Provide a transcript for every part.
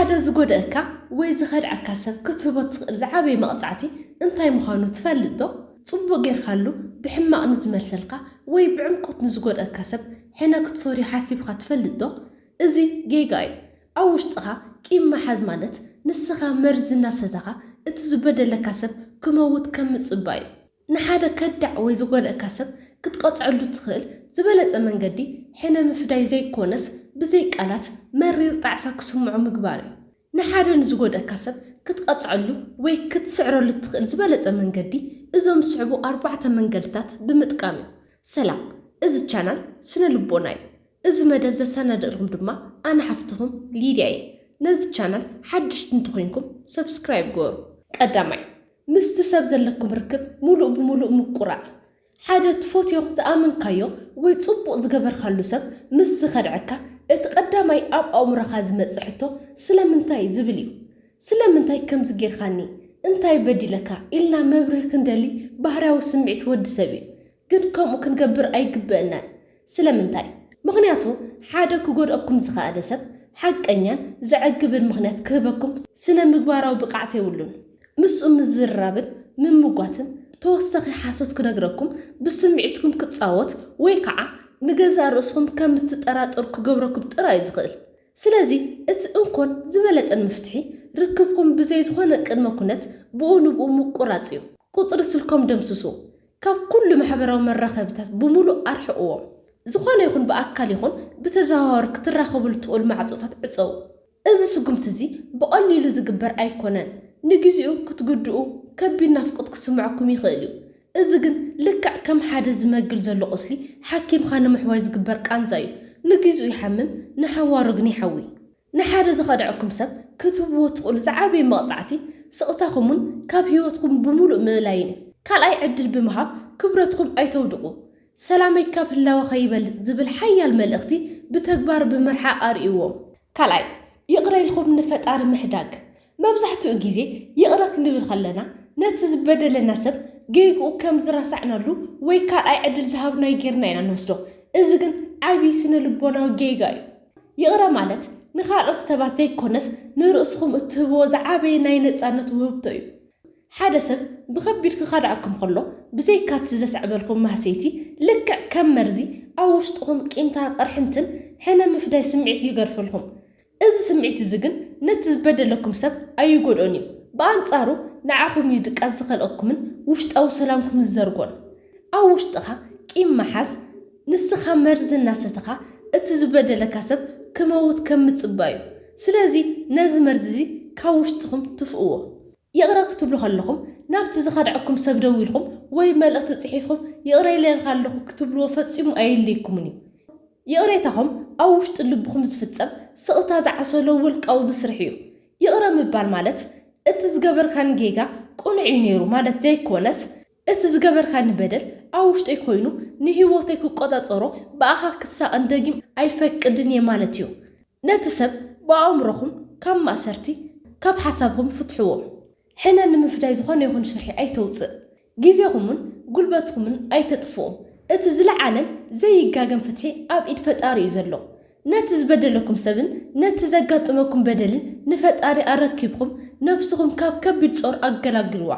ሓደ ዝጎድኣካ ወይ ዝኸድዐካ ሰብ ክትህቦ ትኽእል ዝዓበየ መቕጻዕቲ እንታይ ምዃኑ ትፈልጥ ዶ? ጽቡቕ ጌርካሉ ብሕማቕ ንዝመልሰልካ ወይ ብዕምቆት ንዝጎድኣካ ሰብ ሕነ ክትፈርዮ ሓሲብካ ትፈልጥ ዶ? እዚ ጌጋ እዩ። ኣብ ውሽጥኻ ቂም ምሓዝ ማለት ንስኻ መርዚ እናሰተኻ እቲ ዝበደለካ ሰብ ክመውት ከም ምጽባይ እዩ። ንሓደ ከዳዕ ወይ ዝጎድኣካ ሰብ ክትቀጽዐሉ ትኽእል ዝበለጸ መንገዲ ሕነ ምፍዳይ ዘይኮነስ ብዘይ ቃላት መሪር ጣዕሳ ክስምዖ ምግባር እዩ። ንሓደ ንዝጎድኣካ ሰብ ክትቐጽዐሉ ወይ ክትስዕረሉ ትኽእል ዝበለጸ መንገዲ እዞም ዝስዕቡ ኣርባዕተ መንገድታት ብምጥቃም እዩ። ሰላም፣ እዚ ቻናል ስነ ልቦና እዩ። እዚ መደብ ዘሰናደእልኩም ድማ ኣነ ሓፍትኹም ሊድያ እየ። ነዚ ቻናል ሓድሽቲ እንተኾይንኩም ሰብስክራይብ ግበሩ። ቀዳማይ፣ ምስቲ ሰብ ዘለኩም ርክብ ሙሉእ ብሙሉእ ምቁራጽ። ሓደ ትፈትዮ ዝኣመንካዮ ወይ ጽቡቕ ዝገበርካሉ ሰብ ምስ ዝኸድዐካ እቲ ቀዳማይ ኣብ ኣእምሮኻ ዝመጽእ ሕቶ ስለምንታይ ዝብል እዩ። ስለምንታይ ከምዚ ጌርካኒ? እንታይ በዲለካ? ኢልና መብርሂ ክንደሊ ባህርያዊ ስምዒት ወዲ ሰብ እዩ። ግን ከምኡ ክንገብር ኣይግበእናን። ስለምንታይ? ምኽንያቱ ሓደ ክጎድኣኩም ዝኸኣለ ሰብ ሓቀኛን ዘዕግብን ምኽንያት ክህበኩም ስነ ምግባራዊ ብቕዓት የብሉን። ምስኡ ምዝርራብን ምምጓትን ተወሳኺ ሓሶት ክነግረኩም ብስምዒትኩም ክጻወት ወይ ከዓ ንገዛእ ርእስኹም ከም እትጠራጠሩ ክገብረኩም ጥራይ እዩ ዝኽእል። ስለዚ እቲ እንኮን ዝበለጸን መፍትሒ ርክብኩም ብዘይ ዝኾነ ቅድመ ኩነት ብኡ ንብኡ ምቁራጽ እዩ። ቁጽሪ ስልኮም ደምስሱ። ካብ ኩሉ ማሕበራዊ መራኸቢታት ብምሉእ ኣርሕቕዎም። ዝኾነ ይኹን ብኣካል ይኹን ብተዘዋዋሪ ክትራኸብሉ ትኽእሉ ማዕጾታት ዕጸዉ። እዚ ስጉምቲ እዚ ብቐሊሉ ዝግበር ኣይኮነን። ንግዚኡ ክትጉድኡ፣ ከቢድ ናፍቆት ክስምዐኩም ይኽእል እዩ። እዚ ግን ልክዕ ከም ሓደ ዝመግል ዘሎ ቁስሊ ሓኪምካ ንምሕዋይ ዝግበር ቃንዛ እዩ። ንግዚኡ ይሓምም፣ ንሓዋሩ ግን ይሓዊ። ንሓደ ዝኸድዐኩም ሰብ ክትህብዎ ትኽእሉ ዝዓበየ መቕጻዕቲ ስቕታኹምን ካብ ህይወትኩም ብምሉእ ምእላይን እዩ። ካልኣይ ዕድል ብምሃብ ክብረትኩም ኣይተውድቑ። ሰላመይ ካብ ህላወ ከይበልጽ ዝብል ሓያል መልእኽቲ ብተግባር ብምርሓቕ ኣርእይዎም። ካልኣይ፣ ይቕረ ኢልኩም ንፈጣሪ ምሕዳግ። መብዛሕትኡ ግዜ ይቕረ ክንብል ከለና ነቲ ዝበደለና ሰብ ጌግኡ ከም ዝረሳዕናሉ ወይ ካልኣይ ዕድል ዝሃብናዮ ጌርና ኢና ንወስዶ። እዚ ግን ዓቢ ስነ ልቦናዊ ጌጋ እዩ። ይቕረ ማለት ንኻልኦት ሰባት ዘይኮነስ ንርእስኹም እትህብዎ ዝዓበየ ናይ ነጻነት ውህብቶ እዩ። ሓደ ሰብ ብኸቢድ ክኸድዓኩም ከሎ ብዘይካ እቲ ዘስዕበልኩም ማህሰይቲ ልክዕ ከም መርዚ ኣብ ውሽጥኹም ቂምታ ቅርሕንትን ሕነ ምፍዳይ ስምዒት ይገድፈልኩም። እዚ ስምዒት እዚ ግን ነቲ ዝበደለኩም ሰብ ኣይጎድኦን እዩ። ብኣንጻሩ ንዓኹም እዩ ድቃስ ዝኸልኦኩምን ውሽጣዊ ሰላምኩም ዝዘርጎን። ኣብ ውሽጥኻ ቂም ምሓዝ ንስኻ መርዚ እናሰተኻ እቲ ዝበደለካ ሰብ ክመውት ከም ምጽባይ እዩ። ስለዚ ነዚ መርዚ እዚ ካብ ውሽጥኹም ትፍእዎ። ይቕረ ክትብሉ ከለኹም ናብቲ ዝኸድዐኩም ሰብ ደዊልኩም ወይ መልእኽቲ ጽሒፍኩም ይቕረ ኢለልካ ኣለኹ ክትብልዎ ፈጺሙ ኣየድልየኩምን እዩ። ይቕሬታኹም ኣብ ውሽጢ ልብኹም ዝፍጸም ስቕታ ዝዓሰሎ ውልቃዊ መስርሕ እዩ። ይቕረ ምባል ማለት እቲ ዝገበርካኒ ጌጋ ቅኑዕ እዩ ነይሩ ማለት ዘይኮነስ እቲ ዝገበርካኒ በደል ኣብ ውሽጠይ ኮይኑ ንህይወተይ ክቆጻጸሮ ብኣኻ ክሳቐን ደጊም ኣይፈቅድን እየ ማለት እዩ። ነቲ ሰብ ብኣእምሮኹም ካብ ማእሰርቲ ካብ ሓሳብኩም ፍትሕዎ። ሕነ ንምፍዳይ ዝኾነ ይኹን ሽርሒ ኣይተውጽእ። ግዜኹምን ጉልበትኩምን ኣይተጥፍኡ። እቲ ዝለዓለን ዘይጋገን ፍትሒ ኣብ ኢድ ፈጣሪ እዩ ዘሎ። ነቲ ዝበደለኩም ሰብን ነቲ ዘጋጠመኩም በደልን ንፈጣሪ ኣረኪብኩም ነብስኹም ካብ ከቢድ ጾር ኣገላግልዋ።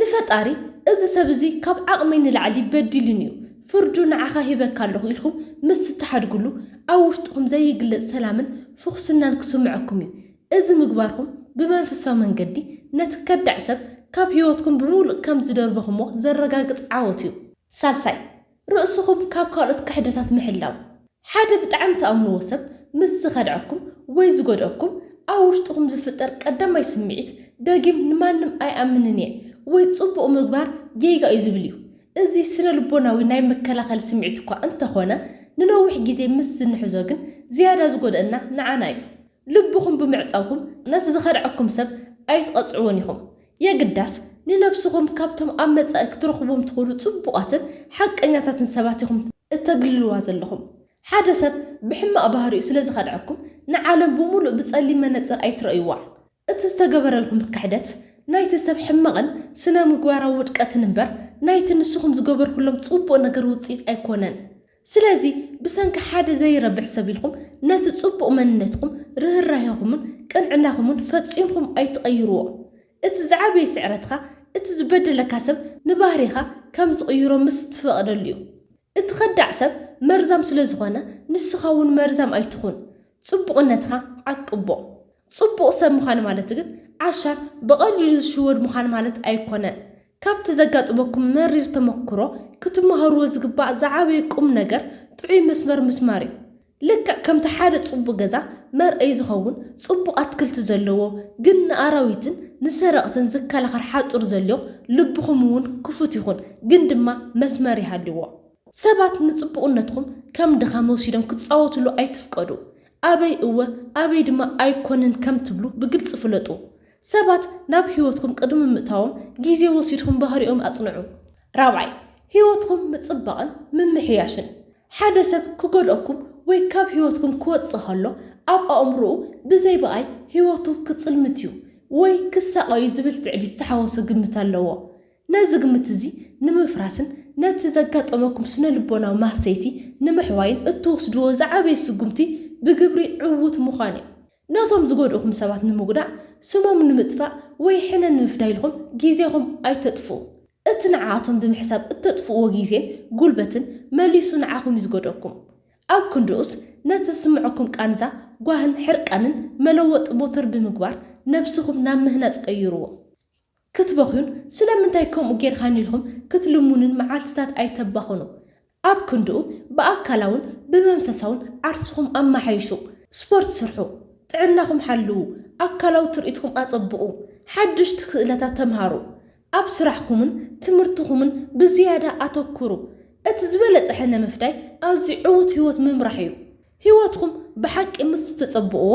ንፈጣሪ እዚ ሰብ እዚ ካብ ዓቕመይ ንላዕሊ በዲሉኒ እዩ፣ ፍርዱ ንዓኻ ሂበካ ኣለኹ ኢልኩም ምስ ትሓድግሉ ኣብ ውሽጥኹም ዘይግለጽ ሰላምን ፍኹስናን ክስምዐኩም እዩ። እዚ ምግባርኩም ብመንፈሳዊ መንገዲ ነቲ ከዳዕ ሰብ ካብ ህይወትኩም ብምሉእ ከም ዝደርበኹሞ ዘረጋግጽ ዓወት እዩ። ሳልሳይ፣ ርእስኹም ካብ ካልኦት ክሕደታት ምሕላው። ሓደ ብጣዕሚ ትኣምንዎ ሰብ ምስ ዝኸድዐኩም ወይ ዝጎድኣኩም ኣብ ውሽጥኹም ዝፍጠር ቀዳማይ ስምዒት ደጊም ንማንም ኣይኣምንን እየ ወይ ጽቡቕ ምግባር ጌጋ እዩ ዝብል እዩ። እዚ ስነ ልቦናዊ ናይ መከላኸሊ ስምዒት እኳ እንተኾነ ንነዊሕ ግዜ ምስ ዝንሕዞ ግን ዝያዳ ዝጎድኣና ንዓና እዩ። ልብኹም ብምዕጻውኩም ነቲ ዝኸድዐኩም ሰብ ኣይትቐጽዕዎን ኢኹም። የግዳስ ንነብስኹም ካብቶም ኣብ መጻኢ ክትረኽብዎም ትኽእሉ ጽቡቓትን ሓቀኛታትን ሰባት ኢኹም እተግልልዋ ዘለኹም። ሓደ ሰብ ብሕማቕ ባህሪኡ ስለ ዝኸድዐኩም ንዓለም ብምሉእ ብጸሊም መነጽር ኣይትረእይዋ። እቲ ዝተገበረልኩም ክሕደት ናይቲ ሰብ ሕማቕን ስነ ምግባራዊ ውድቀትን እምበር ናይቲ ንስኹም ዝገበርኩሎም ጽቡቕ ነገር ውጽኢት ኣይኮነን። ስለዚ ብሰንኪ ሓደ ዘይረብሕ ሰብ ኢልኩም ነቲ ጽቡቕ መንነትኩም፣ ርህራሄኹምን ቅንዕናኹምን ፈጺምኩም ኣይትቐይርዎ። እቲ ዝዓበየ ስዕረትኻ እቲ ዝበደለካ ሰብ ንባህሪኻ ከም ዝቕይሮ ምስ ትፈቕደሉ እዩ። እቲ ከዳዕ ሰብ መርዛም ስለ ዝኾነ ንስኻ እውን መርዛም ኣይትኹን። ጽቡቕነትኻ ዓቅቦ። ጽቡቕ ሰብ ምዃን ማለት ግን ዓሻ ብቐሊሉ ዝሽወድ ምዃን ማለት ኣይኮነን። ካብቲ ዘጋጥመኩም መሪር ተመክሮ ክትመሃርዎ ዝግባእ ዝዓበየ ቁም ነገር ጥዑይ መስመር ምስማር እዩ። ልክዕ ከምቲ ሓደ ጽቡቕ ገዛ መርኣይ ዝኸውን ጽቡቕ ኣትክልቲ ዘለዎ ግን ንኣራዊትን ንሰረቕትን ዝከላኸል ሓጹር ዘልዮ ልብኹም እውን ክፉት ይኹን ግን ድማ መስመር ይሃልዎ። ሰባት ንጽቡቕነትኩም ከም ድኻም ወሲዶም ክጻወትሉ ኣይትፍቀዱ። ኣበይ እወ ኣበይ ድማ ኣይኮንን ከም ትብሉ ብግልጺ ፍለጡ። ሰባት ናብ ህይወትኩም ቅድሚ ምእታዎም ግዜ ወሲድኩም ባህሪኦም ኣጽንዑ። ራብዓይ፣ ህይወትኩም ምጽባቕን ምምሕያሽን። ሓደ ሰብ ክጎድኣኩም ወይ ካብ ህይወትኩም ክወጽእ ከሎ ኣብ ኣእምሮኡ ብዘይ ብኣይ ህይወቱ ክጽልምት እዩ ወይ ክሳቐዩ ዝብል ትዕቢት ዝተሓወሶ ግምት ኣለዎ። ነዚ ግምት እዚ ንምፍራስን ነቲ ዘጋጠመኩም ስነ ልቦናዊ ማህሰይቲ ንምሕዋይን እትወስድዎ ዝዓበየ ስጉምቲ ብግብሪ ዕዉት ምዃን እዩ። ነቶም ዝጎድኡኹም ሰባት ንምጉዳእ፣ ስሞም ንምጥፋእ ወይ ሕነ ንምፍዳይ ኢልኩም ግዜኹም ኣይተጥፍኡ። እቲ ንዓኣቶም ብምሕሳብ እተጥፍእዎ ግዜን ጉልበትን መሊሱ ንዓኹም እዩ ዝጎድኣኩም። ኣብ ክንድኡስ ነቲ ዝስምዐኩም ቃንዛ፣ ጓህን ሕርቃንን መለወጢ ሞተር ብምግባር ነብስኹም ናብ ምህናጽ ቀይርዎ። ክትበኽዩን ስለምንታይ ከምኡ ጌርካኒ ኢልኩም ክትልምኑን መዓልትታት ኣይተባኽኑ። ኣብ ክንድኡ ብኣካላውን ብመንፈሳውን ዓርስኹም ኣመሓይሹ። ስፖርት ስርሑ፣ ጥዕናኹም ሓልዉ፣ ኣካላዊ ትርኢትኩም ኣጸብቑ፣ ሓድሽቲ ክእለታት ተምሃሩ። ኣብ ስራሕኩምን ትምህርትኹምን ብዝያዳ ኣተኩሩ። እቲ ዝበለጸ ሕነ ምፍዳይ ኣዝዩ ዕዉት ህይወት ምምራሕ እዩ። ህይወትኩም ብሓቂ ምስ እትጸብእዎ፣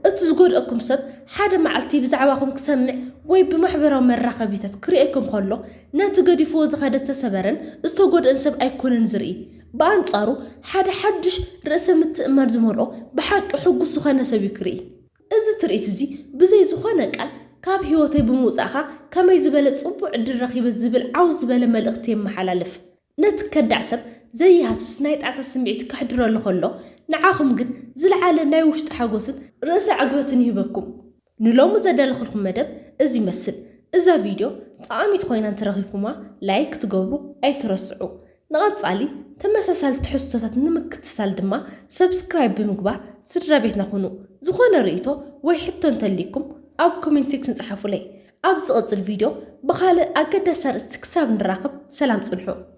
እቲ ዝጎድኣኩም ሰብ ሓደ መዓልቲ ብዛዕባኹም ክሰምዕ ወይ ብማሕበራዊ መራኸቢታት ክርእየኩም ከሎ፣ ነቲ ገዲፍዎ ዝኸደ ዝተሰበረን ዝተጎድአን ሰብ ኣይኮነን ዝርኢ። ብኣንጻሩ፣ ሓደ ሓድሽ ርእሰ ምትእምማን ዝመልኦ ብሓቂ ሕጉስ ዝኾነ ሰብ እዩ ክርኢ። እዚ ትርኢት እዚ ብዘይ ዝኾነ ቃል ካብ ህይወተይ ብምውጻእካ ከመይ ዝበለ ጽቡቕ ዕድል ረኺበ ዝብል ዓው ዝበለ መልእኽቲ የመሓላልፍ። ነቲ ከዳዕ ሰብ ዘይሃስስ ናይ ጣዕሳ ስምዒት ከሕድረሉ ከሎ፣ ንዓኹም ግን ዝለዓለ ናይ ውሽጢ ሓጎስን ርእሰ ዕግበትን ይህበኩም። ንሎሚ ዘዳለኹልኩም መደብ እዚ ይመስል። እዛ ቪድዮ ጠቓሚት ኮይና እንተረኺብኩማ ላይክ ክትገብሩ ኣይትረስዑ። ንቐጻሊ ተመሳሳሊ ትሕዝቶታት ንምክትታል ድማ ሰብስክራይብ ብምግባር ስድራ ቤትና ኩኑ። ዝኾነ ርእይቶ ወይ ሕቶ እንተልይኩም ኣብ ኮሜንት ሴክሽን ጸሓፉለይ። ኣብ ዝቕጽል ቪድዮ ብኻልእ ኣገዳሲ ኣርእስቲ ክሳብ ንራኸብ ሰላም ጽንሑ።